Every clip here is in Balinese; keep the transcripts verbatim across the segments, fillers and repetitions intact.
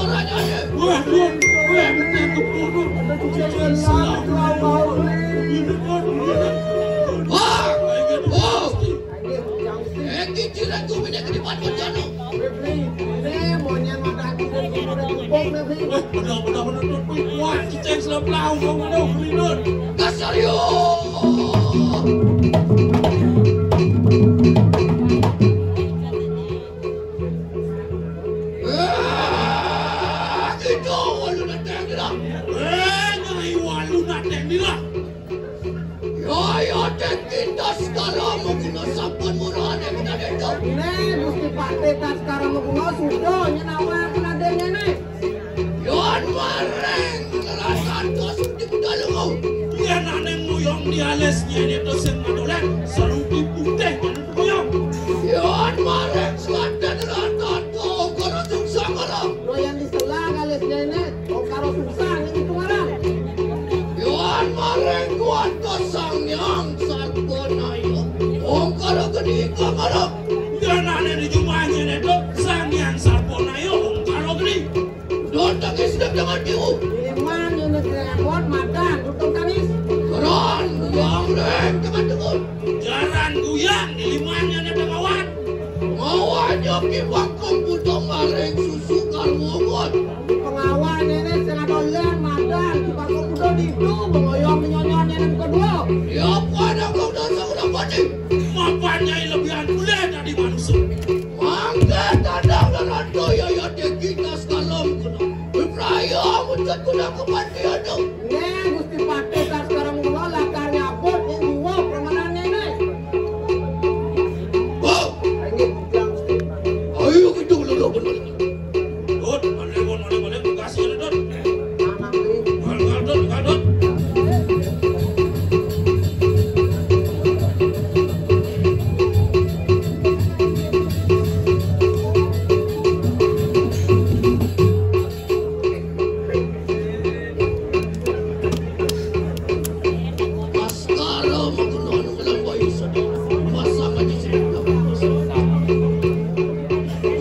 Waduh, weh, bener tuh, waduh. Wah, oh. Eh, cicilan gua punya kedipan buat jano. Ini monyet mata aku dan gua udah jupuk nih, Bli. Weh, bener, bener, bener, bener. Wah, cicing selap lau, gua udah berlindung. Kasar, yo. Eh, gitu, walu nateng dira. Eh, nyai walu nateng dira. Yo, yo, dek kita segala mungkin sampun murah dek kita dek. Nih, Gusti Patih Taskara Mukuna sudah nyenawa aku nadene nih. Yon maring rasa dos di pedalungu. Yen ane nguyong di alis nyene to sing madolan, serupi putih anu nguyong. Yon maring suwatan rata to karo sungsang karo. Lho yen diselang alis nyene, kok karo sungsang iki tumarang. Yon maring kuwata Sang Hyang Sarpanaya. Ongkara geni kamara. Yen ane di jumah nyene to, Sang Hyang Sarpanaya ongkara geni. Don tangis sedang dengan diu. Diliman yang negeri repot madan, tutup tangis. Keran, yang reng dengan diu. Jaran guyang, diliman yang ada mawat. Mawanya ki bakong budong maring susu karwongon. Di pengawan ini sing ada len madan, di bakong budong di itu, mengoyong menyonyon yang kedua. Ya, pada kau dasar udah mati. Mapan nyai lebihan pula tadi manusia. Mangga tandang dan ratu ya, ya, dek kita sekarang kena. Beraya muncul guna kepandian tu. Nggih, Gusti Patih Taskara Mukuna lakar nyabut ing jiwa premanane ne. Wah. Inggih, Gusti. Ayo kita lurus bener. Dut, balik, balik, balik, balik, kasih ada, Dut. Anak ini. Balik, balik, Dut, balik, Dut.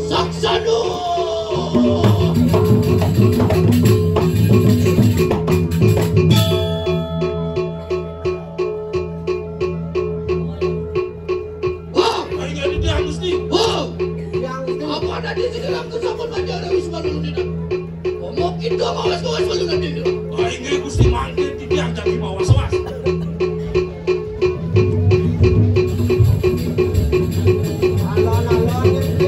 Saksana! Wah! Ayo, Gusti. Wah! Yang itu. Apa ada di sini dalam kesambut Banjar Wis Balunina? Ngomong kita mawas-mawas Balunina. Ayo, Gusti, mangkin kita jadi mawas-mawas. Alon-alon, Gusti.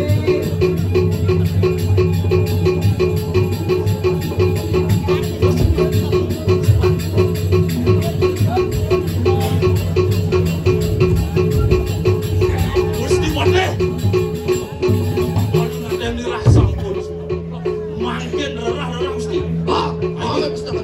Gusti Patih. Waduh, ada yang dirasa, Gusti. Mangkin rerah-rerah, Gusti. Ah, ah, Gusti.